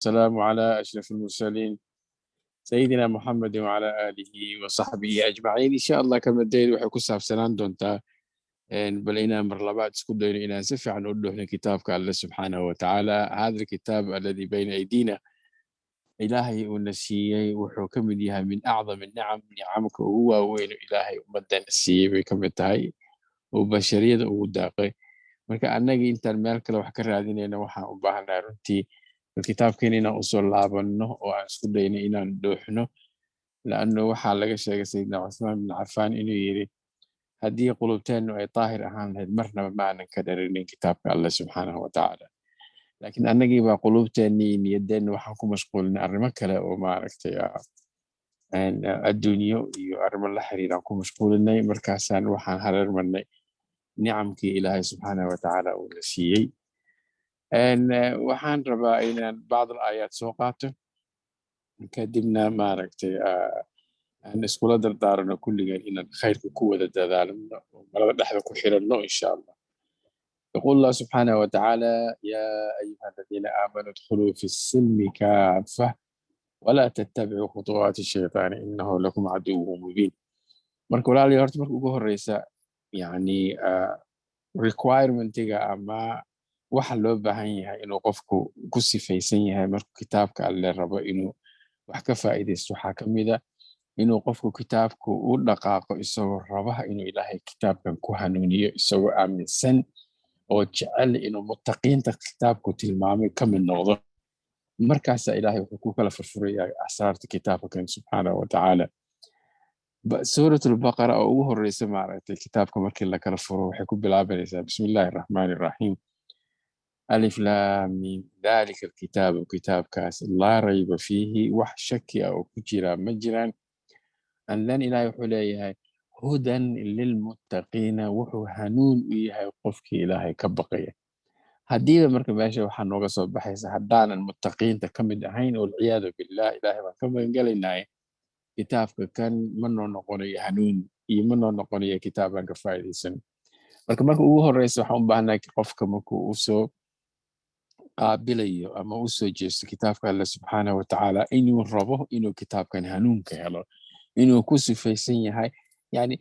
والسلام على أشرف المرسلين سيدنا محمد وعلى آله وصحبه أجمعين. إن شاء الله kelmadeydu waxay ku saabsanaan doontaa bal inaan mar labaad isku dayno inaan si fiican u dhuuxno kitaabka Alle subxaanahu watacaala. هذا الكتاب الذي بين أيدينا, Ilaahay uuna siiyey, wuxuu ka mid yahay من أعظم النعم, nicamka ugu waaweyn oo Ilaahay ummadana siiyey bay ka mid tahay oo bashariyada ugu daaqay. Marka annagii intaan meel kale wax ka raadinayno, waxaan u baahannahay runtii bal kitaabkeena inaan usoo laabanno oo aan isku dayno inaan dhuuxno, لأنه waxaa laga sheegay Sayidina Cuthmaan bin Cafaan inuu yidhi: "Haddii qulubteennu ay daahir ahaan lahayd, marnaba ma aanan ka dharinin kitaabka Alle subxaanahu watacaala." Laakiin annagii baa qulubteennii, niyaddeenna waxaan ku mashquulinay arrimo kale oo maaragtay adduunyo iyo arrimo la xiriiraan ku mashquulinay. Markaasaan waxaan hareer marnay nicamkii Ilaahay subxaanahu watacaala uuna siiyey. Waxaan rabaa inaan بعض الآيات soo qaato, kadibna maaragtay aan iskula dardaarano kulligeen inaan khayrka ku wada dadaalno oo marada dhexda ku xiranno, insha Allah. يقول الله سبحانه وتعالى: يا أيها الذين آمنوا ادخلوا في السلم كافة ولا تتبعوا خطوات الشيطان إنه لكم عدو مبين. Marka walaalayaal, horta marka ugu horeysa, yani requirementiga ama waxa loo baahan yahay inuu qofku ku sifaysan yahay markuu kitaabka Alle rabo inuu wax ka faa'iidaysto, waxaa ka mid a inuu qofku kitaabku u dhaqaaqo isagoo rabaha inuu Ilaahay kitaabkan ku hanuuniyo, isagoo aaminsan oo jecel inuu muttaqiinta kitaabku tilmaamay ka mid noqdo. Markaasaa Ilaahay wuxuu ku kala furfurayaa asraarta kitaabka kan subxaanahu watacaala. Suurat Albaqara oo ugu horeysa maaragtay kitaabka markii la kala furo, waxay ku bilaabanaysaa: بسم الله الرحمن الرحيم، ألف لام ميم، ذلك الكتاب, kitaabkaas, لا ريب فيه, wax shaki ah oo ku jira ma jiraan. And then Ilaahay wuxuu leeyahay: هدى للمتقين, wuxuu hanuun u yahay qofkii Ilaahay ka baqaya. Haddiiba marka meesha waxaa nooga soo baxaysa, haddaanan muttaqiinta ka mid ahayn, والعياذ بالله, Ilaahay baan ka magangelaynaaye, kitaabka kan ma noo noqonayo hanuun iyo ma noo noqonayo kitaabaan ka faa'iidaysan. Marka ugu horeysa, waxaan u baahanahay qofka markuu usoo qaabilayo ama usoo jeesto kitaabka Alle subxaanahu watacaala inuu rabo inuu kitaabkan hanuunka helo, inuu ku sifaysan yahay. Yani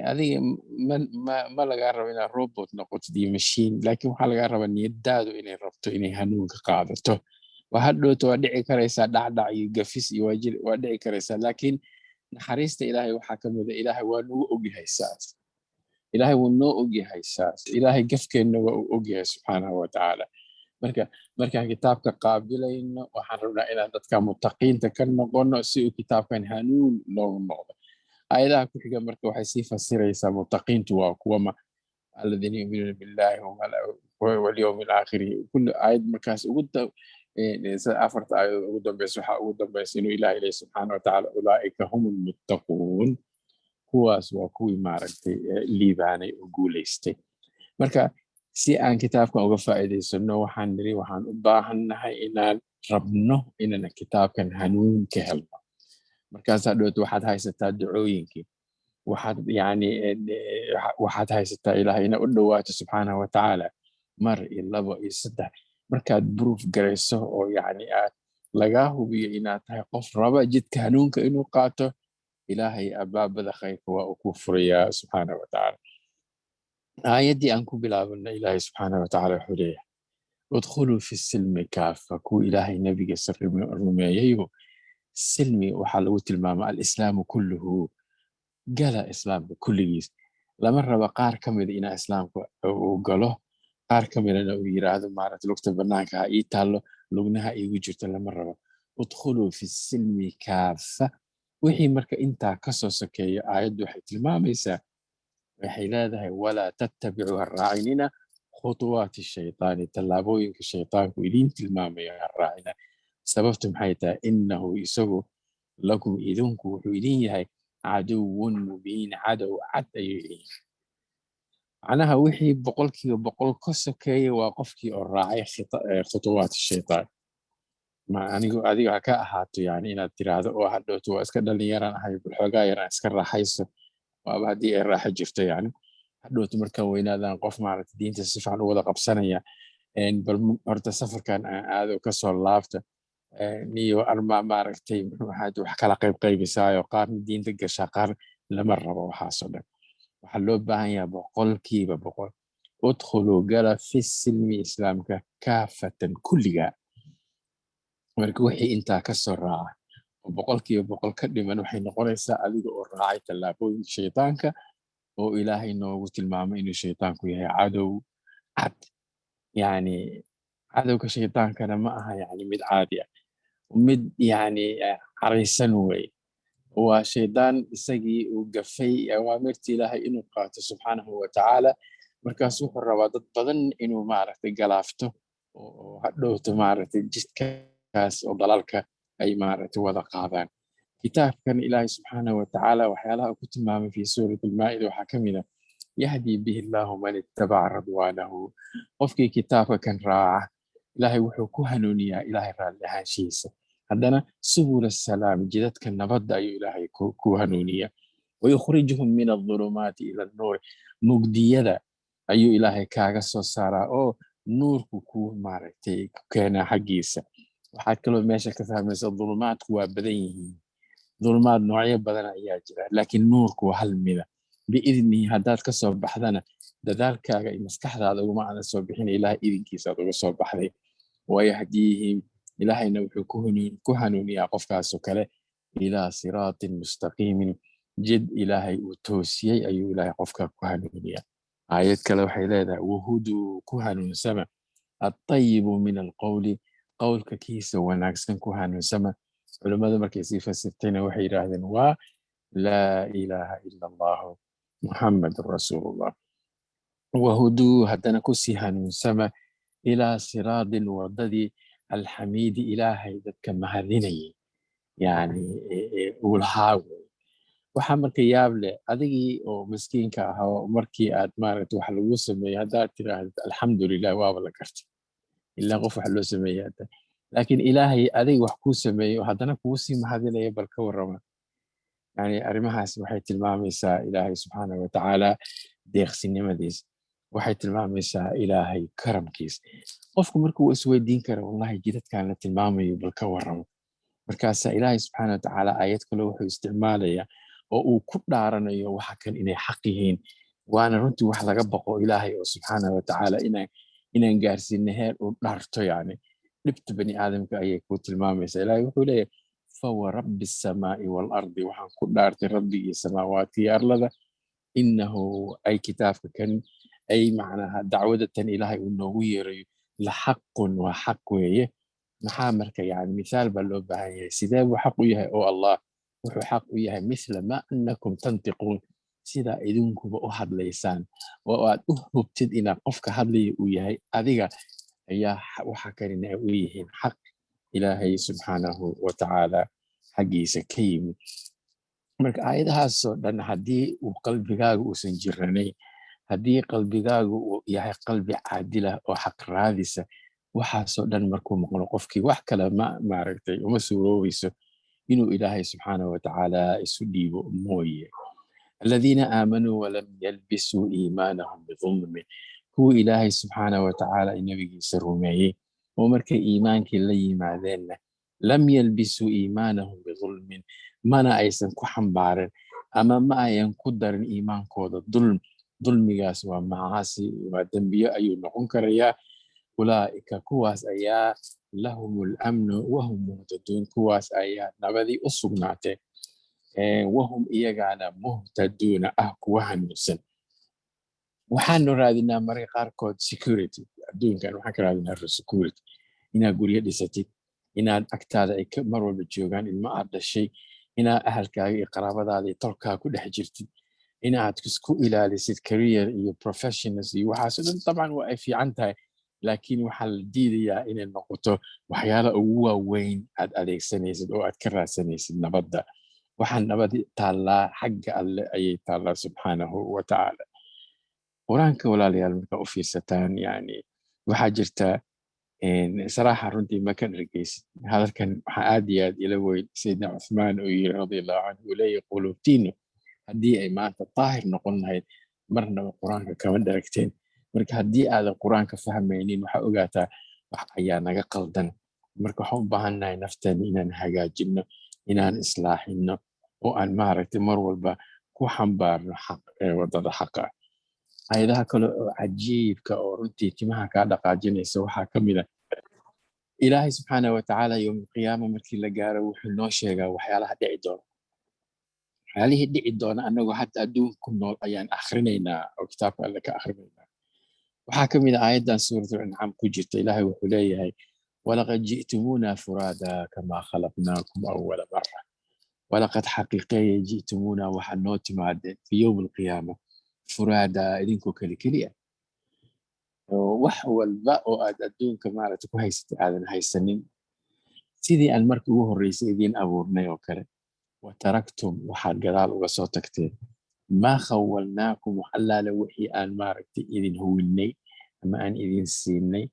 adiga ma lagaa rabo inaad robot noqotid iyo machine, laakiin waxaa lagaa rabaa niyadaadu inay rabto inay hanuunka qaadato. Waa hadhowto waa dhici karaysaa dhacdhac iyo gafis iyo waa dhici karaysaa, laakiin naxariista Ilaahay waxaa ka mid a Ilaahay waa nagu ogyahay saas. Ilaahay wuu noo ogyahay saas. Ilaahay gafkeenna waa uu ogyahay subxaanahu watacaala. Marka markaan kitaabka qaabilayno, waxaan rabnaa inaan dadka muttaqiinta ka noqono si uu kitaabkan hanuun loogu noqdo. Aayadaha ku xiga marka waxay sii fasiraysaa muttaqiintu waa kuwama: الذين يؤمنون بالله واليوم الآخر. كل aayad markaas ugu afarta aayadood ugu dambeysa, waxaa ugu dambeysa inuu Ilaah ilahi subxaana watacaala: أولئك هم المتقون, kuwaas waa kuwii maaragtay liibaanay oo guulaystay. Marka si aan kitaabkan uga faa'iidaysano, waxaan niri waxaan u baahannahay inaan rabno inaan kitaabkan hanuun ka helno. Markaasaa dhowto waxaad haysataa ducooyinkii, waxaad yani waxaad haysataa Ilahay inaad u dhowaato subxaanahu watacaala. Mar iyo labo iyo saddex markaad proof garayso oo yani aad lagaa hubiyo inaad tahay qof raba jidka hanuunka inuu qaato, Ilaahay albaabada khayrka waa uu ku furayaa subxaanahu watacaala. Aayaddii aan ku bilaabana, Ilaahay subxaanahu watacaala wuxuu leeyahay: ادخلوا في السلم كافة, kuwa Ilaahay nabigiisa rumeeyayo. Silmi waxaa lagu tilmaama الإسلام كله. Gala islaamka kulligiis. Lama rabo qaar ka mida inaa islaamka uu galo, qaar ka midana uu yiraahdo maaragta lugta banaanka ha ii taallo, lugnaha iigu jirto. Lama rabo. ادخلوا في السلم كافة. Wixii marka intaa kasoo sokeeya, aayaddu waxay tilmaamaysaa, waxay leedahay: ولا تتبعوا, ha raacinina, خطوات الشيطان, tallaabooyinka shaytaanku idiin tilmaamaya ha raacina. Sababtu maxay tahay? إنه, isagu, لكم, idinku wuxuu idin yahay, عدو مبين, cadow cad ayuu idin yahay. Macnaha wixii 100% ka sokeeya waa qofkii oo raacay خطوات الشيطان. Ma anigu adiga ha ka ahaato yani inaad tiraahdo oo hadhowto waa iska dhalinyaraan ahay, bal xoogaa yaraan iska raaxayso, waaba haddii ay raaxo jirto. Yani hadhowto markaan weynaadaan qof maaragta diinta si fiican u wada qabsanaya, bal horta safarkan aan aado kasoo laabta. Niyo arma maaragtay, muxuu ahayd, wax kala qayb qaybisaayo, qaarna diinta gashaa, qaar lama rabo. Waxaasoo dhan waxaa loo baahan yahay 100%. Udkhuluu, gala, fi silmi, islaamka, kaafatan, kulligaa. Marka wixii intaa ka soo raaca oo 100% ka dhiman waxay noqonaysaa adiga oo raacay tallaabooyinka shaytaanka, oo Ilaahay noogu tilmaamay inuu shaytaanku yahay cadow cad. Yani cadowga shaytaankana ma aha yani mid caadi ah, mid yani caraysan wey. Waa shaydaan isagii uu gafay awaamirta Ilaahay inuu qaato subxaanahu wa tacaala. Markaas wuxuu rabaa dad badan inuu maaragtay galaafto oo hadhowto maaragtay jidkaas oo dalaalka ay maaragtay wada qaadaan. Kitaabkan Ilaahay subxaanahu wa tacaala waxyaalaha uu ku tilmaamay fi suurat Almaa'ida waxaa ka mid ah: yahdii bihi Allahu man ittabaca ridwaanahu. Qofkii kitaabka kan raaca, Ilaahay wuxuu ku hanuuniyaa Ilaahay raalli ahaanshihiisa. Haddana subul asalaam, jidadka nabadda ayuu Ilaahay ku hanuuniyaa. Wayukhrijuhum min adulumaati ila annuur, mugdiyada ayuu Ilaahay kaaga soo saaraa oo nuurku ku maaragtay ku keenaa xaggiisa. Waxaad kaloo meesha ka fahmaysa dulumaadku waa badan yihiin, dulumaad noocyo badan ayaa jira, laakiin nuurku waa hal mida. Biidnihi haddaad ka soo baxdana, dadaalkaaga iyo maskaxdaada uguma aadan soo bixin, Ilaahay idinkiisa aad uga soo baxday. Wayahdiihim, Ilaahayna wuxuu ku hanuuniyaa qofkaasoo kale ilaa siraatin mustaqiimin, jid Ilaahay uu toosiyey ayuu Ilaahay qofka ku hanuuniyaa. Aayad kale waxay leedahay: wahuduu, ku hanuunsama, attayibu min alqowli, qowlka kiisa wanaagsan ku hanuunsama. Culimmadu markay sii fasirtayna waxay yidhaahdeen waa laa ilaaha ila Allahu Muxammadun rasuulullah. Wahuduu, haddana kusii hanuunsama, ilaa siraadin, wadadii, alxamiidi, Ilaahay dadka mahadinayay yani uu lahaa wey. Waxaa marka yaab leh adigii oo miskiinka ahaa, markii aad maaragta wax lagu sameeyey haddaad tiraahdo alxamdulilah, waaba la gartay, ilaa qof wax loo sameeyey hadda. Laakiin Ilaahay adiga wax kuu sameeyey oo haddana kugu sii mahadinaya, bal ka warrama. Yani arrimahaas waxay tilmaamaysaa Ilaahay subxaanahu watacaala deeqsinimadiis, waxay tilmaamaysaa Ilaahay karamkiis. Qofku marka uu isweydiin kara: wallahi jidadkan la tilmaamayo, bal ka warramo. Markaasaa Ilaahay subxaana watacaala aayad kale wuxuu isticmaalayaa oo uu ku dhaaranayo waxa kan inay xaq yihiin. Waana runtii wax laga baqo Ilaahay oo subxaana watacaala inaan gaarsiino heer uu dhaarto, yani dhibta bani aadamka ayay ku tilmaamaysaa. Ilaahay wuxuu leeyahay: fawarabbi assamaa'i waalardi, waxaan ku dhaartay rabbigii samaawaadka iyo arlada, innahu, ay kitaabka kan, ay macnaha dacwadatan Ilaahay uu noogu yeerayo, la xaqun, waa xaq weeye. Maxaa marka yani mithaal baa loo baahan yahay. Sidee buu xaq u yahay? Oo Allah wuxuu xaq u yahay mithla ma annakum tantiquun, sidaa idinkuba u hadlaysaan oo aad u hubtid inaad qofka hadlaya uu yahay adiga, ayaa waxa kanina ay u yihiin xaq Ilaahay subxaanahu watacaala xaggiisa ka yimid. Marka aayadahaasoo dhan haddii uu qalbigaaga uusan jiranayn, haddii qalbigaagu uu yahay qalbi caadilah oo xaq raadisa, waxaasoo dhan markuu maqlo qofkii wax kale ma maaragtay uma suuroobayso inuu Ilaahay subxaanahu watacaala isu dhiibo mooye. Aladiina aamanuu walam yalbisuu iimaanahum bidulmin, kuwii Ilaahay subxaanahu watacaala nabigiisa rumeeyey oo markay iimaankii la yimaadeenna, lam yalbisuu iimaanahum bidulmin, mana aysan ku xambaarin ama ma ayan ku darin iimaankooda dulm. Dulmigaas waa macaasi, waa dembiyo ayuu noqon karayaa. Ulaa'ika, kuwaas ayaa, lahum alamnu wahum muhtaduun, kuwaas ayaa nabadii u sugnaatay, wahum, iyagaana, muhtaduuna ah, kuwa hanuunsan. Waxaanu raadinaa mararka qaarkood security adduunkan. Waxaan ka raadinaa security inaad guryo dhisatid, inaad agtaada ay mar walba joogaan ilmo aad dhashay, inaad ahalkaaga iyo qaraabadaada iyo tolkaa ku dhex jirtid, inaad isku ilaalisid career iyo professionals iyo waxaas oo dhan. Dabcan waa ay fiican tahay, laakiin waxaa la diidayaa inay noqoto waxyaala ugu waaweyn aad adeegsanaysid oo aad ka raadsanaysid nabadda. Waxaa nabad taallaa xagga Alle ayay taallaa subxaanahu wa tacaala. Qur-aanka, walaalayaal, markaa u fiirsataan, yani waxaa jirta saraaxa runtii ma ka dhargeysid hadalkan. Waxaa aad iyo aad ila weyn Sayidina Cuthmaan uu yiri radia Allahu canhu, uu leeyahay: quluubtiinu haddii ay maanta daahir noqon lahayd, marnaba qur-aanka kama dharagteen. Marka haddii aadan qur-aanka fahmaynin, waxaa ogaataa wax ayaa naga qaldan. Marka waxaan u baahannahay nafteena inaan hagaajinno, inaan islaaxinno, oo aan maaragtay mar walba ku xambaarno xaq waddada xaqa ah. Aayadaha kale oo cajiibka oo runtii timaha kaa dhaqaajinaysa waxaa ka mid ah Ilaahay subxaana wa tacaala yowm alqiyaama markii la gaaro wuxuu noo sheegaa waxyaalaha dhici doona. Waxyaalihii dhici doona annagoo hadda adduunka ku nool ayaan akhrinaynaa oo kitaabka Alle ka akhrinaynaa. Waxaa ka mid ah aayaddan Suuratul Ancaam ku jirta. Ilaahay wuxuu leeyahay: "Walaqad ji'tumuuna furaada kamaa khalaqnaakum awwala marra." Walaqad, xaqiiqeeye, ji'tumuuna, waxaad noo timaadeen, fi yowm alqiyaama, furaada, idinkoo keli keliya, oo wax walba oo aad adduunka maaragta ku haysatay aadan haysanin, sidii aan markii ugu horreysay idiin abuurnay oo kale. Wa taraktum, waxaad gadaal uga soo tagteen, maa khawalnaakum, wax allaale wixii aan maaragtay idin huwinnay ama aan idin siinay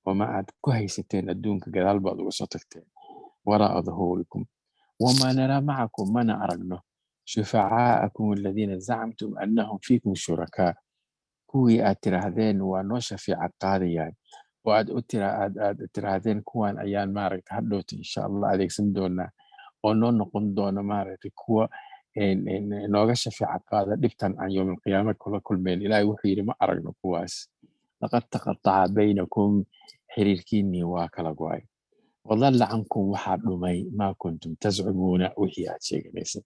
ooma aad ku haysateen adduunka, gadaal baad uga soo tagteen, waraa'a duhuurikum. Wamaa naraa macakum, mana aragno, shufacaa'akum aladiina zacamtum annahum fiikum shurakaa, kuwii aad tiraahdeen waa noo shafiica qaadayaan, oo aad u tira aad tiraahdeen kuwan ayaan maaragta hadhowta insha Allah adeegsan doonaa oo noo noqon doona maaragtay kuwa nooga shafiica qaada dhibtan aan yowmalqiyaama kula kulmayn. Ilaahay wuxuu yidhi: ma aragno kuwaas. Laqad taqataca baynakum, xiriirkiinnii waa kala go'ay. Wadalla cankum, waxaa dhumay, maa kuntum tazcumuuna, wixii aad sheeganaysay.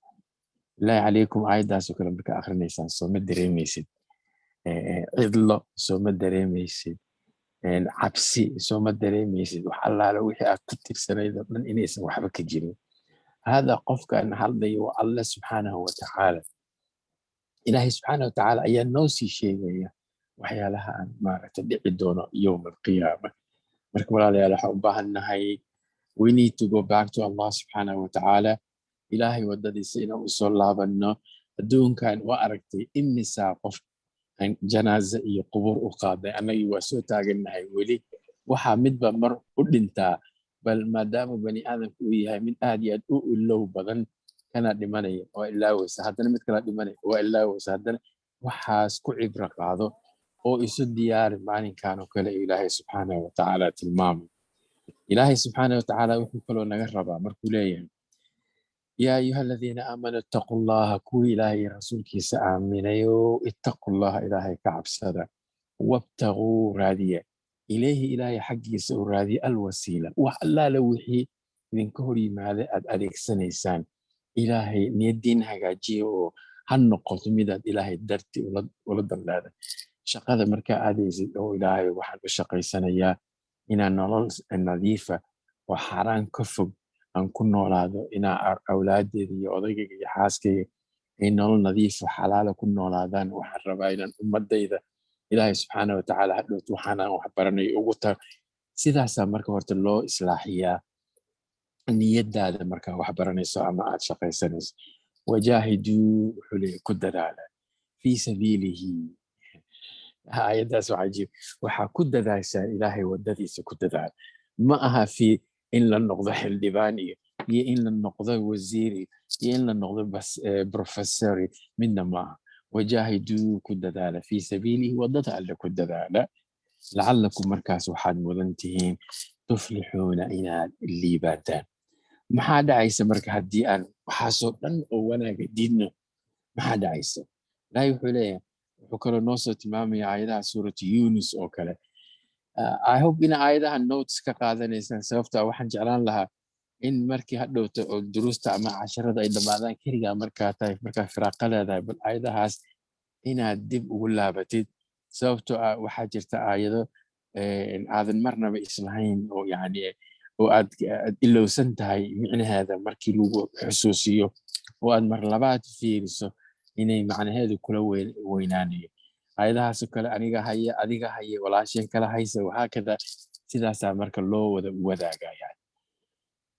Ilaahi calaykum, aayaddaasoo kale markaa akhrinaysaan, soo ma dareemaysid cidlo? Soo ma dareemaysid cabsi? Soo ma dareemaysid wax allaale wixii aad ku tirsanayd oo dhan inaysan waxba ka jirin? Hada qofkan hadlayo waa Alle subxaanahu wa tacaala. Ilaahay subxaanahu wa tacaala ayaa noo sii sheegaya waxyaalaha aan maaragtay dhici doono yowm alqiyaama. Marka walaalayaal, waxaan u baahan nahay, we need to go back to Allah subxaanahu wa tacaala, Ilaahay waddadiisa inaan usoo laabanno. Adduunkan waa aragtay imisaa qof aan janaaze iyo qubuur u qaaday. Annagii waa soo taagannahay weli. Waxaa midba mar u dhintaa, bal maadaama bani aadamku uu yahay mid aad iyo aad u ilow badan, kana dhimanaya waa ilaaweysa, haddana mid kala dhimanaya waa ilaaweysa haddana. Waxaas ku cibro qaado oo isu diyaari maalinkan oo kale. Ilaahay subxaanahu wa tacaala tilmaamay. Ilaahay subxaanahu wa tacaala wuxuu kaloo naga rabaa markuu leeyahay: "Yaa ayuha aladiina aamanuu ittaqu llaha", kuwii Ilaahay iyo rasuulkiisa aaminayo, ittaqu llaha, Ilaahay ka cabsada, wabtaguu, raadiya, ilayhi, Ilaahay xaggiisa u raadiya, alwasiila, wax allaale wixii idinka hor yimaada aad adeegsanaysaan. Ilaahay niyaddiin hagaajiya oo ha noqoto midaad Ilaahay darti ula danleeday. Shaqada markaa aadaysid oo Ilaahay waxaan u shaqaysanayaa inaan nolol nadiifa oo xaaraan ka fog aan ku noolaado, inaa awlaadeeda iyo odaygayga iyo xaaskayga ay nolol nadiifa xalaala ku noolaadaan. Waxaan rabaa inaan ummadayda Ilaahay subxaana wa tacaala hadhowt waxaanaan wax baranayo ugu tago. Sidaasaa marka horta loo islaaxiyaa niyadaada markaa wax baranayso ama aad shaqaysanayso. Wajaahiduu, wuxuu leeyahay ku dadaala, fii sabiilihi. Aayaddaas waa cajiib. Waxaa ku dadaashaa Ilaahay waddadiisa ku dadaala. Ma aha fi in la noqdo xildhibaan iyo in la noqdo wasiir iyo in la noqdo bas professor, midna maaha. Wajaahiduu, ku dadaala, fii sabiilihi, waddada Alle ku dadaala, lacalakum, markaas waxaad mudan tihiin, tuflixuuna, inaad liibaataan. Maxaa dhacaysa marka haddii aan waxaasoo dhan oo wanaaga diidno? Maxaa dhacaysa? Ilaahay wuxuu leeyahay, wuxuu kaloo noo soo tilmaamaya aayadaha Suuratu Yunus oo kale. I hope ina aayadaha notes ka qaadanaysaan, sababta waxaan jeclaan lahaa in markii hadhowto oo duruusta ama casharada ay dhammaadaan, keligaa markaa tahay, markaa firaaqa leedahay, bal aayadahaas inaad dib ugu laabatid, sababtoo ah waxaa jirta aayado aadan marnaba islahayn oo yani oo aad ilowsan tahay micnaheeda. Markii lagu xusuusiyo oo aad mar labaad fiiriso, inay macnaheedu kula weynaanayo. Aayadahaasoo kale aniga haya, adiga haya, walaasheen kala haysa, wahaakada. Sidaasaa marka loo wada wadaagaya.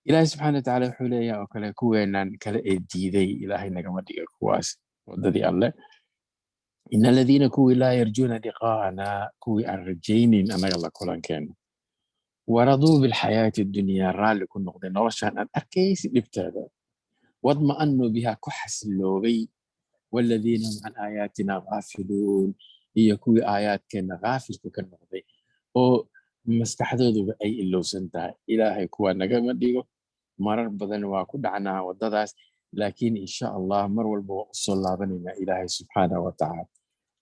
Ilaahay subxaana watacaala wuxuu leeyahay oo kale kuweenan kale ee diiday, Ilaahay nagama dhiga kuwaas waddadii Alle: "Ina aladiina", kuwii, "laa yarjuuna liqaa'ana", kuwii aan rajaynin annaga la kulankeena, "waraduu bilxayaati addunyaa", raalli ku noqday noloshan aad arkaysi dhibteeda, "wadma'annuu bihaa", ku xasiloobay, "waladiina hum can aayaatina gaafiluun", iyo kuwii aayaadkeenna gaafilka ka noqday oo Maskaxdooduba ay ilowsan tahay. Ilaahay kuwa nagama dhigo. Marar badan waa ku dhacnaa waddadaas, laakiin insha Allah mar walba waa usoo laabanaynaa Ilaahay subxaanahu wa tacaala.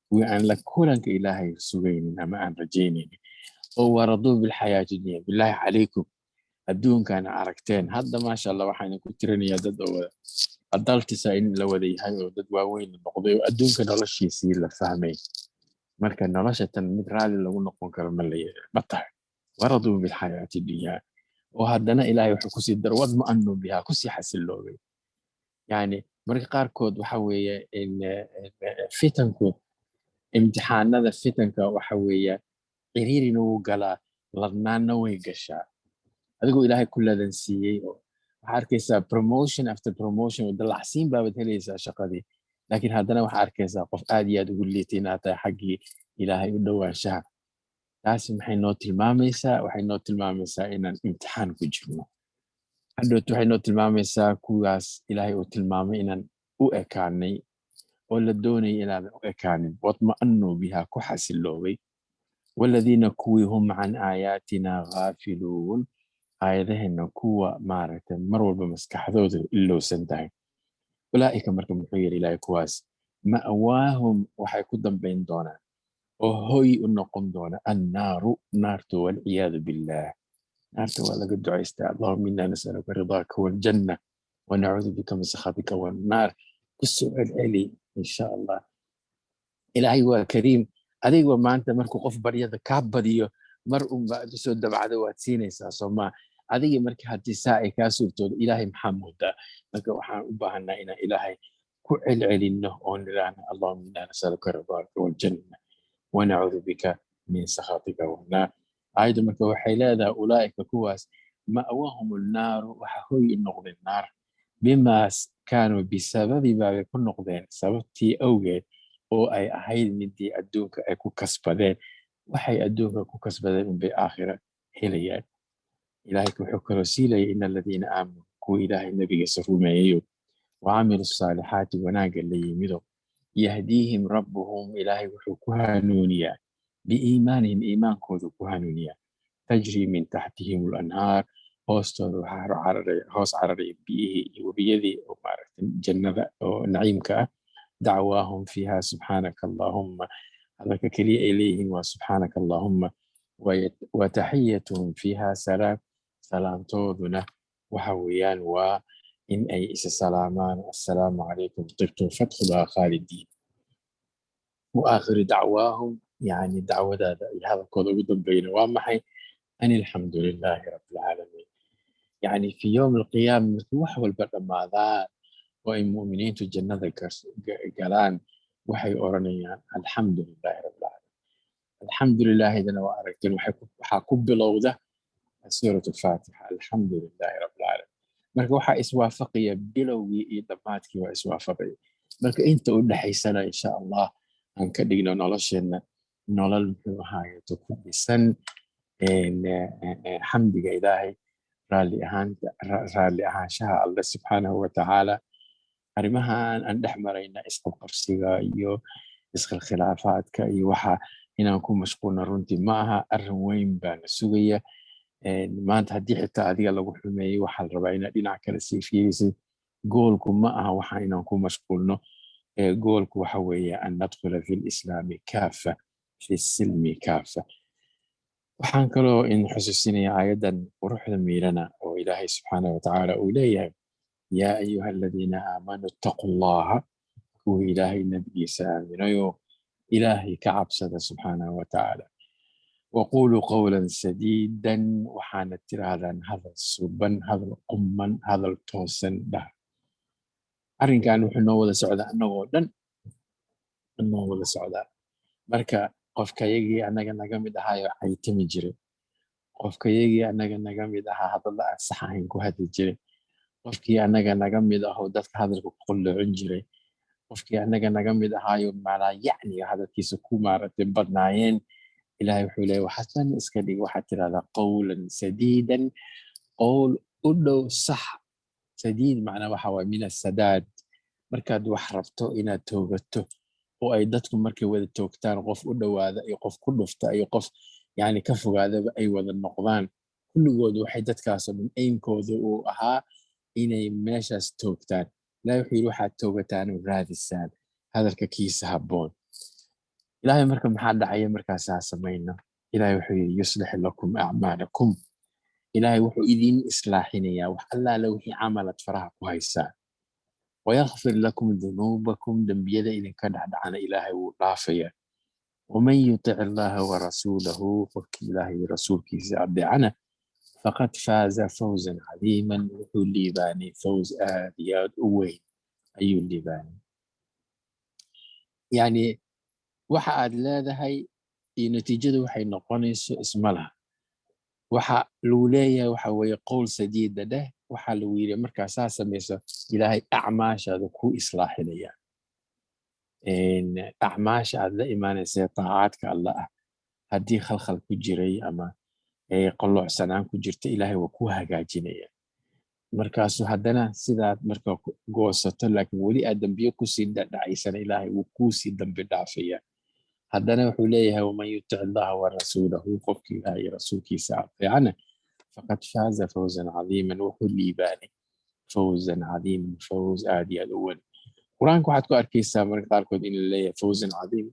Kuwii aan la kulanka Ilaahay sugaynin ama aan rajaynaynin oo waraduu bilxayaati dunya, bilaahi calaykum, adduunkan aragteen hadda, maasha Allah, waxaan ku tirinayaa dad oo wada adults ah in la wada yahay oo dad waaweyn la noqday oo adduunka noloshiisii la fahmay. Marka nolosha tan mid raali lagu noqon karo ma la ma tahay. Waraduu bilxayaati dunya, oo haddana Ilaahay wuxuu kusii daro wadma'anuu bihaa, kusii xasiloobay. Yani marka qaarkood waxa weeye in fitanku, imtixaanada fitanka, waxa weeye ciriirina wuu galaa, ladnaanna way gashaa. Adigoo Ilaahay ku ladan siiyey oo waxaa arkaysaa promotion after promotion oo dalacsiin baabad helaysaa shaqadii, laakiin haddana waxaa arkaysaa qof aad iyo aad ugu liitay inaad tahay xaggii Ilaahay u dhowaanshaha. Taasi maxay noo tilmaamaysaa? Waxay noo tilmaamaysaa inaan imtixaan ku jirno. Hadhowt waxay noo tilmaamaysaa kuwaas Ilaahay uu tilmaamay inaan u ekaanay oo la doonayay inaadan u ekaanin. Wadma'anuu bihaa, ku xasiloobay. Waladiina, kuwii, hum can aayaatina ghaafiluun, aayadaheenna kuwa maaragtay mar walba maskaxdooda ilowsan tahay. Ulaa'ika marka muxuu yidhi Ilaahay? Kuwaas ma'waahum, waxay ku dambayn doonaan oo hoy u noqon doona, annaaru, naartu, walciyaadu billaah. Naarta waa laga ducaystaa. Allahuma inna nasaluka ridaaka waljanna wanacuudu bika min sakhatika wannaar. Kusoo celceli insha Allah. Ilaahay waa kariim. Adigoo maanta markuu qof baryada kaa badiyo, mar unba aad usoo dabcdo, waad siinaysaa, soomaa? Adiga marka haddii saa ay kaa suurtoodo, Ilaahay maxaa moodaa? Marka waxaan u baahanaa inaan Ilaahay ku celcelinno oo nidhaahno: Allahuma inna nasaluka ridaaka waljanna wanacuudu bika min sakhatika wannaar. Aayaddu marka waxay leedahay: ulaa'ika, kuwaas, ma'wahum annaaru, waxa hoy u noqdeen naar, bimaas kaanuu, bisababi baabay ku noqdeen, sababtii awgeed oo ay ahayd midii adduunka ay ku kasbadeen. Waxay adduunka ku kasbadeen unbay aakhira helayaan. Ilaahay wuxuu kaloo siilayay: ina aladiina aamanuu, kuwa Ilaahay nabigiisa rumeeyayo, wacamilu saalixaati, wanaagga la yimido, yahdiihim rabbuhum, Ilaahay wuxuu ku hanuuniyaa, biiimaanihim, iimaankoodu ku hanuuniyaa, tajrii min taxtihim alanhaar, hoostooda waxaa cararaya, hoos cararaya biyihii iyo webiyadii oo maaragtay jannada oo naciimka ah. Dacwaahum fiiha subxaanaka allahumma, hadalka keliya ay leeyihiin waa subxaanaka allahumma. Wa taxiyatuhum fiiha salaam, salaamtooduna waxa weeyaan waa in ay isa salaamaan: assalaamu calaykum, tibtum fadkhuluha khaalidiin. Wa aakhiru dacwaahum, yani dacwadaada iyo hadalkooda ugu dambeeyna waa maxay? An alxamdu lilaahi rabbi alcaalamiin. Yani fi yowm alqiyaama, markii wax walba dhammaadaan oo ay mu'miniintu jannada galaan, waxay oranayaan: alxamdu lilaahi rabbi alcaalamiin. Alxamdu lilaahidana waa aragteen, waxaa ku bilowda suurat alfaatixa, alxamdu lilaahi rabbi alcaalamiin. Marka waxaa iswaafaqaya bilowgii iyo dhammaadkii, waa iswaafaqaya. Marka inta u dhexaysana, insha Allah, aan ka dhigno nolosheenna nolol muxuu ahaayeeto ku dhisan xamdiga Ilaahay, raalli ahaanta, raalli ahaanshaha Alle subxaanahu wa tacaala. Arrimahan aan dhex marayna, isqabqabsiga iyo iskhilkhilaafaadka iyo waxa inaan ku mashquulna runtii ma aha. Arrin weyn baana sugaya maanta. Haddii xitaa adiga lagu xumeeyey, waxaa la rabaa inaad dhinac kale sii fiirisid. Goolku ma aha waxa inaan ku mashquulno. Goolku waxa weeye an nadkhula fi lislaami kaafa, fi silmi kaafa. Waxaan kaloo in xusuusinaya aayaddan quruxda miirana oo Ilaahay subxaanahu watacaala uu leeyahay: yaa ayuha aladiina aamanuu ittaquu allaha, kuwa Ilaahay nabigiisa aaminayo, Ilaahay ka cabsada subxaanahu watacaala, waquluu qawlan sadiidan, waxaana tiraahdaan hadal suban, hadal qumman, hadal toosan dhah. Arrinkan wuxuu noo wada socdaa annagoo dhan, noo wada socdaa. Marka qofkayagii annaga naga mid ahaayo caytami jiray, qofkayagii annaga naga mid ahaa hadalla aan sax ahayn ku hadli jiray, qofkii annaga naga mid ahoo dadka hadalka ku qalloocin jiray, qofkii annaga naga mid ahaayo maalaayacniga hadalkiisa ku maaragtay badnaayeen, Ilahay wuxuu leeyahy: waxaad iska dhig, waxaad tirahdaa qawlan sadiidan, qowl u dhow sax. Sadiid macnaa waxa waaye min asadaad. Markaad wax rabto inaad toogato oo ay dadku markay wada toogtaan, qof u dhowaada iyo qof ku dhufta iyo qof Yani ka fogaadaba ay wada noqdaan. Kulligood waxay dadkaasoo dhan aimkooda uu ahaa inay meeshaas toogtaan. Ilahay wuxuu yidhi, waxaad toogataan oo raadisaan hadalka kiisa habboon. Ilahay marka maxaa dhacaya markaasaa samayno? Ilahay wuxuu yidhi, yuslix lakum acmaalakum. Ilahay wuxuu idin islaaxinayaa wax allaale wixii camalad faraha ku haysaan. Wayakfir lakum dunuubakum, dembiyada idinka dhexdhacana Ilaahay wuu dhaafayaa. Waman yutic allaha warasuulahu, qofkii Ilaahay iyo rasuulkiisa adeecana, faqad faaza fawzan cadiiman, wuxuu liibaanay fawz aad iyo aad u weyn ayuu liibaanay. Yani waxa aad leedahay iyo natiijadu waxay noqonayso isma laha. Waxa lagu leeyahay waxa weeye qowl sadiida dheh. Waxaa lagu yidhi markaa saa samayso, Ilaahay acmaashaada ku islaaxinaya. Acmaasha aad la imaanaysa taacaadka Alla ah, haddii khalkhal ku jiray ama qolloocsanaan ku jirta, Ilaahay waa ku hagaajinaya. Markaasu haddana sidaad marka goosato, laakiin weli aad dambiyo kusii dhadhacaysana, Ilaahay wuu kuusii dambi dhaafaya. Haddana wuxuu leeyahay, waman yutic allaha warasuulahu, qofkii Ilaahay iyo rasuulkiisa adeecana, faqad faaza fawzan cadiiman, wuxuu liibaanay fawzan cadiiman, fawz aad iyo aad u weyn. Qur-aanka waxaad ku arkaysaa marka qaarkood in la leeyahay fawzan cadiim,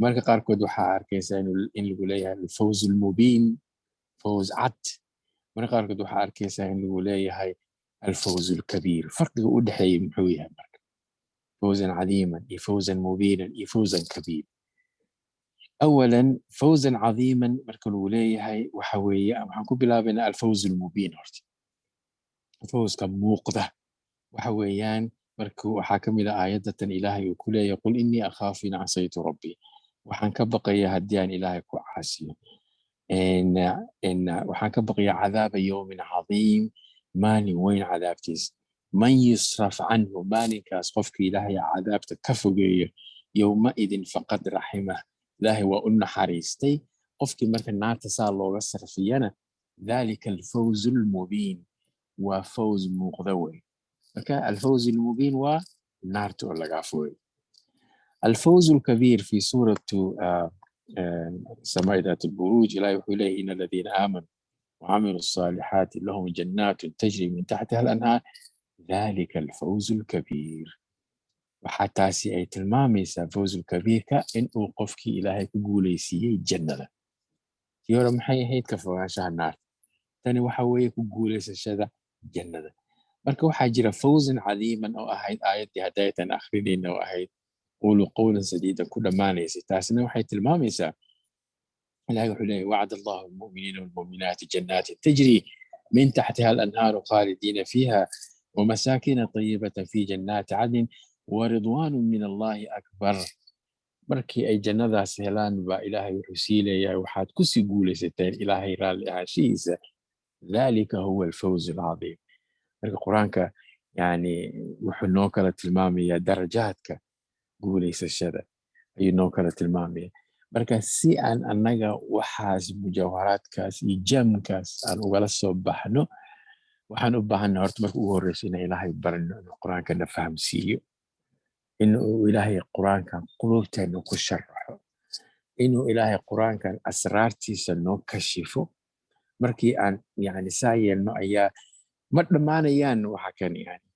marka qaarkood waxaa arkaysaa in lagu leeyahay alfawz almubiin, fawz cad, marka qaarkood waxaa arkaysaa in lagu leeyahay alfawz alkabiir. Farqiga u dhexeeya muxuu yahay marka fawzan cadiiman iyo fawzan mubiinan iyo fawzan kabiir? Awalan, fawzan cadiiman marka lagu leeyahay waxa weeye, waxaan ku bilaabaynaa alfawz almubiin. Horta fawzka muuqda waxa weeyaan marka waxaa ka mid ah aayadatan Ilaahay uu ku leeyahay, qul innii akhaafu in casaytu rabbii, waxaan ka baqayaa haddii aan Ilaahay ku caasiyo, waxaan ka baqayaa cadaaba yowmin cadiim, maalin weyn cadaabtiis. Man yusraf canhu, maalinkaas qofka Ilaahay cadaabta ka fogeeyo, yowmaidin faqad raximah, Ilaahay waa u naxariistay. Qofkii marka naarta saa looga sarfiyana, dhalika alfawz almubiin, waa fawz muuqda wey. Marka alfawz almubiin waa naarta oo lagaa fogay. Alfawz alkabiir fi suuratu سماء ذات البروج، إلهي wuxuu leeyahay, إن الذين آمنوا وعملوا الصالحات لهم جنات تجري من تحتها الأنهار ذلك الفوز الكبير. Waxaa taasi ay tilmaamaysaa fawzul kabiirka in uu qofkii Ilaahay ku guulaysiiyey jannada. Tii hore maxay ahayd? Ka fogaanshaha naarta. Tani waxa weeye ku guulaysashada jannada. Marka waxaa jira fawzan cadiiman oo ahayd aayaddii hadaytan akhrinayna, oo ahayd quluu qawlan sadiidan ku dhammaanaysay. Taasina waxay tilmaamaysaa, Ilahay wuxuu leeyahy, wacd allahu almu'miniina walmu'minaati jannaatin tajri min taxtiha alanhaaru khaalidiina fiiha ومساكن طيبة في جنات عدن ورضوان من الله أكبر. Markii ay jannadaas helaan baa Ilaahay wuxuu sii leeyahay, waxaad kusii guulaysateen Ilaahay raalli ahaanshihiisa. Dhalika huwa alfawz alcadiim. Marka Qur-aanka yani wuxuu noo kala tilmaamayaa darajaadka guulaysashada ayuu noo kala tilmaamaya. Marka si aan annaga waxaas mujawharaadkaas iyo jamkaas aan ugala soo baxno, waxaan u baahanay horta marka ugu horreysa inaan Ilaahay barno inuu Qur-aankana fahamsiiyo, inuu Ilaahay Qur-aankan quluubteena ku sharaxo, inuu Ilaahay Qur-aankan asraartiisa noo kashifo. Markii aan yani saa yeelno ayaa ma dhammaanayaan waxa kan, yani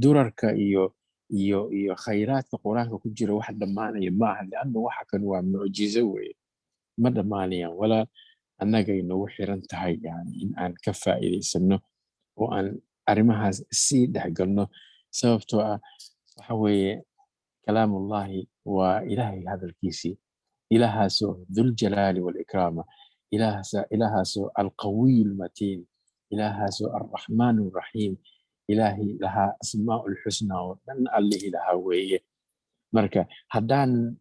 durarka iyo khayraadka Qur-aanka ku jira wax dhammaanaya ma aha, lianna waxa kan waa mucjizo weeye, ma dhammaanayaan. Walaa annagay nagu xiran tahay yani in aan ka faa'iidaysano oo aan arrimahaas sii dhex galno, sababtoo ah waxa weeye kalaamullahi, waa Ilaahay hadalkiisii, Ilaahaasoo dhuljalaali walikraama, Ilaahaasoo alqawiy almatiin, Ilaahaasoo alraxmaan alraxiim, Ilaahay lahaa asmaa ulxusnaa oo dhan, Allihii lahaa weeye. Marka haddaan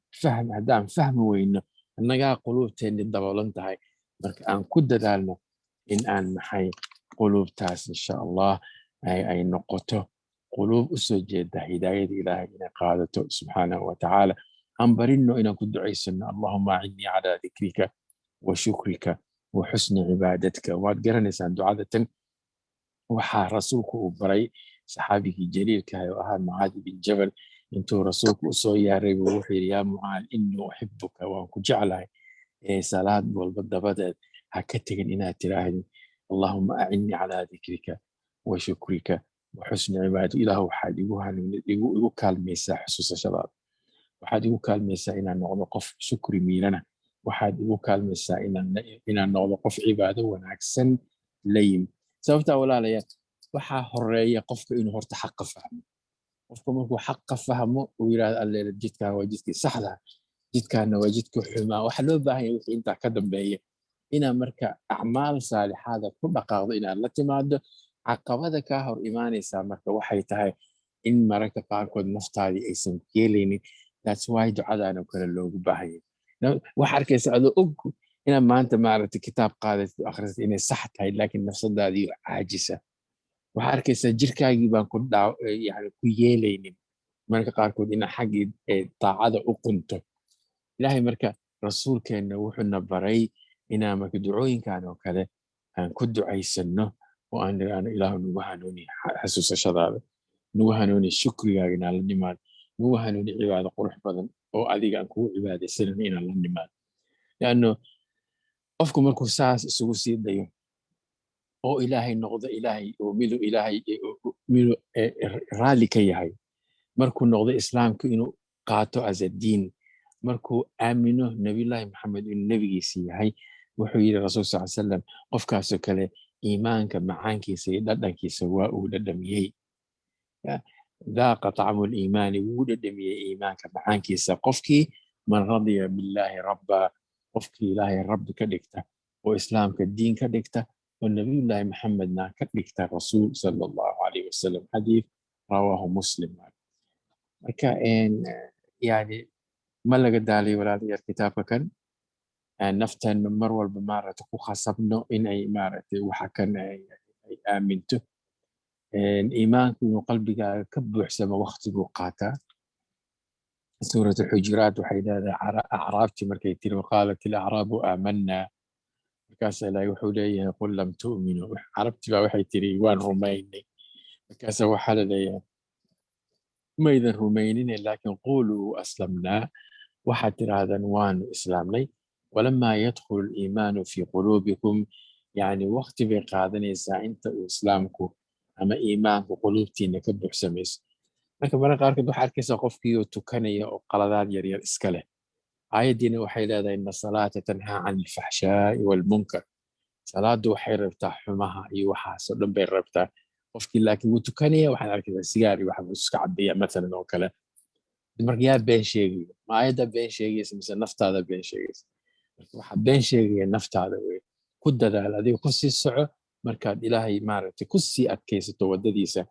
fahmi weyno, annagaa quluubteenni daboolan tahay. Marka aan ku dadaalno in aan maxay quluubtaas insha Allah ay noqoto quluub u soo jeeda hidaayada Ilaahay inay qaadato subxaanahu wa tacaala. Aan barino inaan ku ducaysano, allahuma acinnii calaa dikrika wa shukrika wa xusni cibaadatka. Waad garanaysaan ducada tan. Waxaa rasuulku uu baray saxaabigii jaliilkahay oo ahaa Mucaad ibn Jabal. Intuu rasuulku usoo yaaray buu wuxuu yidhi, yaa Mucaad, innii uxibuka, waan ku jeclahay, Ee salaad walba dabadeed ha ka tegin inaad tiraahdo, "Allahuma acinnii calaa dikrika wa shukrika wa xusni cibaadati." Ilaah, waxaad igu hanuuni, igu kaalmaysaa xusuusashadaada, waxaad igu kaalmaysaa inaan noqdo qof shukri miirana, waxaad igu kaalmaysaa inaan noqdo qof cibaado wanaagsan la yimi. Sababtaa, walaalayaal, waxaa horeeya qofka inuu horta xaqa fahmo. Qofka markuu xaqa fahmo, uu yidhahdo, "Alleele, jidkaan waa jidkii saxda, jidkaana waa jidkii xumaa," waxaa loo baahan yahay wixii intaa ka dambeeya inaad marka acmaal saalixaada ku dhaqaaqdo, inaad la timaado. Caqabada kaa hor imaanaysaa marka waxay tahay in mararka qaarkood naftaadii aysan ku yeelaynin. That's why ducadan oo kale loogu baahan yahay. Waxaa arkaysa adoo og inaad maanta, maaragtay, kitaab qaadatid, akhrisatid, inay sax tahay, laakiin nafsadaadii caajisa. Waxaa arkaysaa jirkaagii baan ku dhaa yani ku yeelaynin mararka qaarkood inaad xaggii taacada u qunto. Ilaahay marka rasuulkeenna wuxuuna baray inaan marka ducooyinkan oo kale aan ku ducaysanno oo aan niraahno, "Ilaahu, nagu hanuuni xasuusashadaada, nagu hanuuni shukrigaaga inaan la nimaado, nagu hanuuni cibaado qurux badan oo adiga aan kugu cibaadaysanayno inaan la nimaado." Leanno qofku markuu saas isugu sii dayo oo Ilaahay noqdo, Ilaahay oo miduu Ilaahay miduu raalli ka yahay, markuu noqdo Islaamku inuu qaato as a diin, markuu aamino Nabiyullaahi Maxamed inuu nebigiisa yahay, wuxuu yidhi Rasuul sal salam, qofkaasoo kale iimaanka macaankiisa iyo dhadhankiisa waa uu dhadhamiyey. Daaqa طacmu liimaani, wuu dhadhamiyey iimaanka macaankiisa qofkii. Man radiya billaahi rabba, qofkii Ilaahay rabbi ka dhigta oo Islaamka diin ka dhigta oo Nabiyullaahi Maxamedna ka dhigta rasuul sala Allahu alayh wasalam. Xadiis rawaahu Muslim. Marka yani ma laga daalayo, walaalayaal, kitaabka kan. Nafteena mar walba, maaragtay, ku khasabno in ay, maaragtay, waxa kan ay aaminto. Iimaanku inuu qalbigaaga ka buuxsamo waqtiguu qaataa. Suurat Alxujuraat waxay leedahay, acraabtii markay tiri, "Waqaalat ilacraabu aamanaa," markaasa Ilaahay wuxuu leeyahay, "Qul lam tu'minuu." Carabtii baa waxay tiri, "Waan rumaynay." Markaasa waxaa la leeyahay, "Maydan rumaynine, laakiin quluu aslamnaa, waxaad tidhaahdaan waanu islaamnay. Walamaa yadkhulu aliimaanu fii quluubikum." Yani waqti bay qaadanaysaa inta uu islaamku ama iimaanku quluubtiina ka buuxsamayso. Marka mararka qaarkood waxaa arkaysaa qofkii oo tukanaya oo qaladaad yaryar iska leh. Aayaddiina waxay leedahay, "Ina salaata tanhaa can alfaxshaa'i waalmunkar." Salaaddu waxay rabtaa xumaha iyo waxaasoo dhan bay rabtaa. Qofkii laakiin wuu tukanaya, waxaad arkaysaa sigaar iyo waxbuu iska cabaya mathalan oo kale. Marka yaa been sheegaya? Ma aayadda been sheegaysa mise naftaada been sheegaysa? Marka waxaa been sheegaya naftaada wey. Ku dadaal, adiga ku sii soco. Markaad Ilaahay, maaragtay, ku sii adkaysato waddadiisa,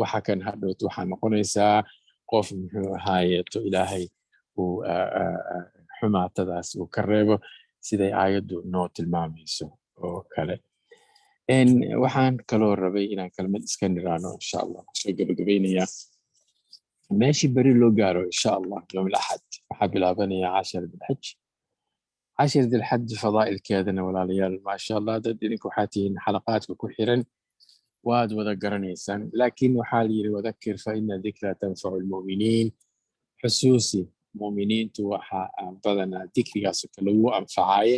waxa kan hadhowt waxaa noqonaysaa qof, muxuu ahaayeeto, Ilaahay uu xumaatadaas uu ka reebo, siday aayaddu noo tilmaamayso oo kale. Waxaan kaloo rabay inaan kelmad iska niraano, insha Allah kusoo gabagabaynayaa. Meeshii beri loo gaaro, insha Allah, yowm alaxad waxaa bilaabanaya cashar dilxaj. Cashar dilxaj fadaa'ilkeedana, walaalayaal, maasha Allah, dad idinka waxaa tihiin xalaqaadka ku xiran, waad wada garanaysaan. Laakiin waxaa la yidhi, "Wadakir fa ina dikra tanfacu lmu'miniin." Xusuusi mu'miniintu, waxa badanaa dikrigaas oo kale lagu anfacaye.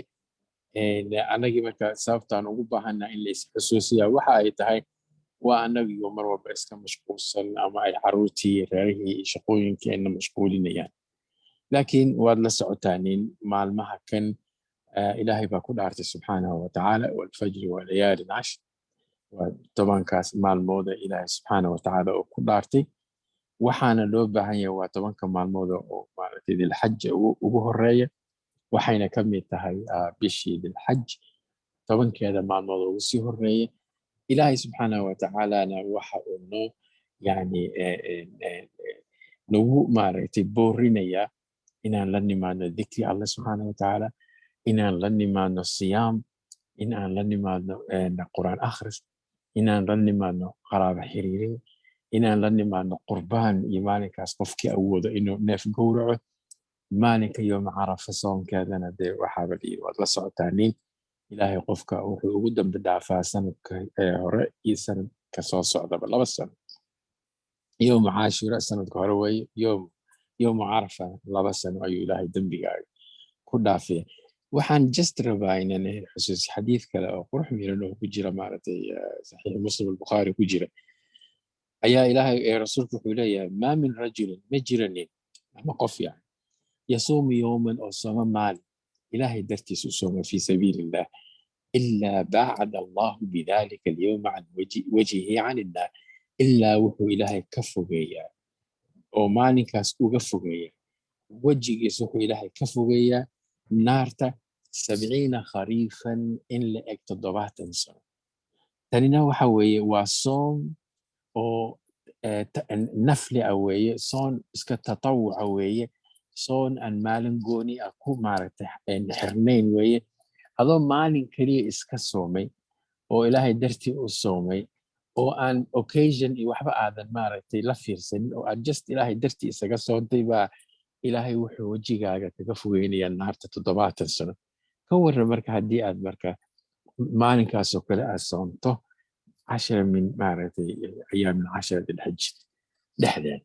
Annagii marka sababtaan ugu baahanaa in la is xusuusiyaa waxa ay tahay, waa annagiyo mar walba iska mashquulsan, ama ay caruurtii, reerihii iyo shaqooyinkii ayna mashquulinayaan. Laakiin waad la socotaanin maalmaha kan Ilaahay baa ku dhaartay subxaanahu watacaala, "Walfajri walayaalin cashr." Waa 10kaas maalmooda Ilaahay subxaanahu watacaala oo ku dhaartay. Waxaana loo baahan yahay waa 10ka maalmooda oo, maaragtay, dilxaja ugu horeeya. Waxayna ka mid tahay bishii dilxaj 10keeda maalmood ugu sii horeeya. Ilaahay subxaanahu watacaalana waxa uu noo yani nagu, maaragtay, boorinayaa inaan la nimaadno dikri Alle subxaanahu watacaala, inaan la nimaadno siyaam, in aan la nimaadno Qur'aan akhris, inaan la nimaadno qaraabo xiriirin, inaan la nimaadno qurbaan iyo maalinkaas qofkii awoodo inuu neef gowraco. Maalinka yooma Carafa soonkeedana dee waxaaba layiri, waad la socotaanin, Ilaahay qofka wuxuu ugu dambi dhaafaa sanadka hore iyo sanadka soo socdaba 2 sano. Yowma Caashura sanadka hore weeye, yowma Carafa 2 sano ayuu Ilaahay dembigaaga ku dhaafiya. Waxaan just rabaa inaan xusuus xadiid kale oo qurux miran oo ku jira, maaragtay, Saxiix Muslim, Albukhaari ku jira. Ayaa Ilaahay ee Rasuulku wuxuu leeyahay: "ما من رجل", ma jiranin ama qof yani, "يصوم يوما", oo sooma maalin, Ilaahay dartiis u sooma, في سبيل الله, "إلا باعد الله بذلك اليوم عن وجهه عن النار", ilaa wuxuu Ilaahay ka fogeeyaa oo maalinkaas uga fogeeya wejigiis, wuxuu Ilaahay ka fogeeyaa naarta 70 خريفا, in la eg 70 sano. Tanina waxa weeye waa soom oo nafli ah weeye, soon iska tatawuca weeye, soon aan maalin gooni ah ku, maaragtay, xirnayn weeye. Adoo maalin keliya iska soomay oo Ilaahay dartii u soomay oo aan occasion iyo waxba aadan, maaragtay, la fiirsanin oo aad just Ilaahay dartii isaga soontay, baa Ilaahay wuxuu wejigaaga kaga fogeynayaa naarta 70 sano. Ka warran marka haddii aad marka maalinkaasoo kale aad soonto 10 min, maaragtay, أيام من 10 الحج dhexdeed?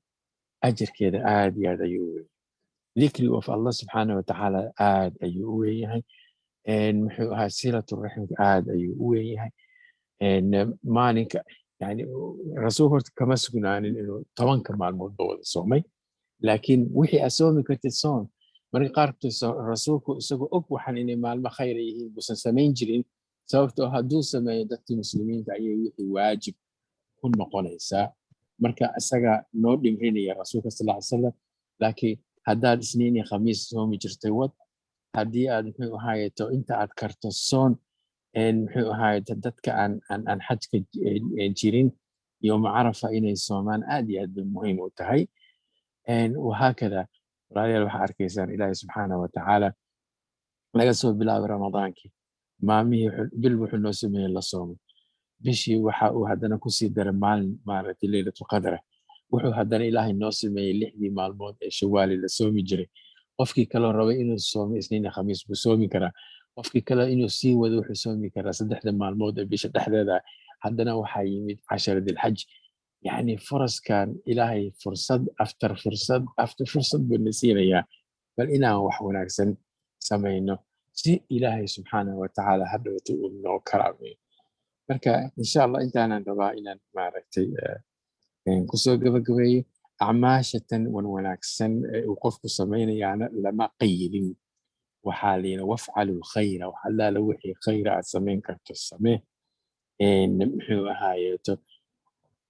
Ajarkeeda aad iyo aad ayuu u weyn. Dikri of Allah subxaana watacaala aad ayuu u weyn yahay. Muxuu ahaa, silatu raximka aad ayuu u weyn yahay. Maalinka yani Rasuulka horta kama sugnaanin inuu 10-ka maalmoodba wada soomay, laakiin wixii aad soomi kartid soon. Marka qaarkood Rasuulku isagoo og waxaan inay maalmo khayra yihiin buusan samayn jirin, sababtoo hadduu sameeyo dadkii muslimiinta ayay wixii waajib ku noqonaysaa. Marka isaga noo dhimrinaya Rasuulka sal ly salam. Laakiin haddaad Isniin iyo Khamiis soomi jirtay, wad. Haddii aad, muxuu ahaayeto, inta aad karto soon. Muxuu ahaayeto, dadka aan xajka jirin yowma Carafa inay soomaan aad iyo aad bay muhiim u tahay. Wahaakada, walaalayaal, waxaa arkaysaan Ilaahay subxaana wa tacaala laga soo bilaabay Ramadaankii, maalmihii bil wuxuu noo sameeyey la soomo. Bishii waxa uu haddana kusii daray maalin, maaragtay, Leylatulqadra. Wuxuu haddana Ilaahay noo sameeyey 6dii maalmood ee Shawaali la soomi jiray. Qofkii kaloo rabay inuu soomo Isniin iyo Khamiis buu soomi karaa. Qofkii kale inuu sii wado wuxuu soomi karaa 3-da maalmood ee bisha dhexdeeda. Haddana waxaa yimid 10 Dilxaj. Yacni furaskan Ilaahay fursad after fursad after fursad buu na siinayaa bal inaan wax wanaagsan samayno si Ilaahay subxaanahu watacaala hadhowta uu noo karaameeyo. Marka insha Allah intaanan rabaa inaan, maaragtay, kusoo gabagabeeyo. Acmaashatan wan wanaagsan ee uu qofku samaynayaana lama qayidin. Waxaa layidhi: "وافعلوا الخير", wax allaala wixii khayra aad samayn karto samee. Muxuu ahaayeeto,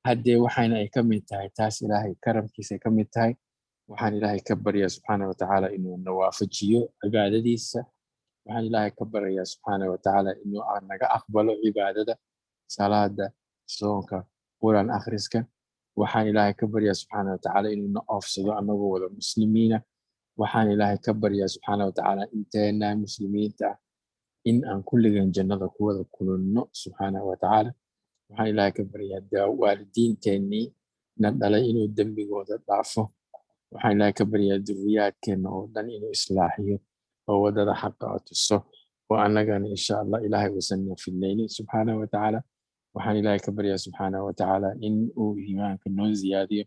haddee waxayna ay ka mid tahay taas Ilaahay karamkiisa ay ka mid tahay. Waxaan Ilaahay ka baryaa subxaana watacaala inuu na waafajiyo cibaadadiisa. Waxaan Ilaahay ka baryayaa subxaana watacaala inuu naga aqbalo cibaadada, salaada, soonka, Quraan akhriska. Waxaan Ilaahay ka baryaa subxaana watacaala inuu na oofsado annagoo wada muslimiina. Waxaan Ilaahay ka baryaa subxaana watacaala inteena muslimiinta ah in aan kulligan jannada ku wada kulanno subxaana watacaala. Waxaan Ilaahay ka baryaa waalidiinteennii na dhalay inuu dembigooda dhaafo. Waxaan Ilaahay ka baryaa duriyaadkeenna oo dhan inuu islaaxiyo oo waddada xaqa oo tuso, oo annagana insha Allah Ilaahay uusan na fidnaynin subxaana watacaala. Waxaan Ilaahay ka baryaa subxaana watacaala in uu iimaanka noo ziyaadiyo.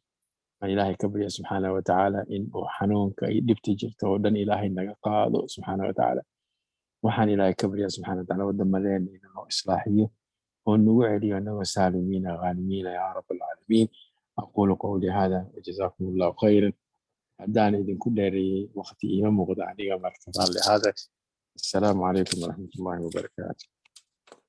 Waxaan Ilaahay ka baryaa subxaana watacaala in uu xanuunka iyo dhibta jirta oo dhan Ilaahay naga qaado subxaana watacaala. Waxaan Ilaahay ka baryaa subxaana watacaala wadamadeena inuu noo islaaxiyo oo nagu celiyo annagoo سالمين غانمين يا رب العالمين. أقول قولي هذا وجزاكم الله خيرا. Haddaan idinku dheereeyey, waqti iima muuqda aniga, marka raalli ahaada. Assalaamu calaykum waraxmat ullahi wabarakaatu.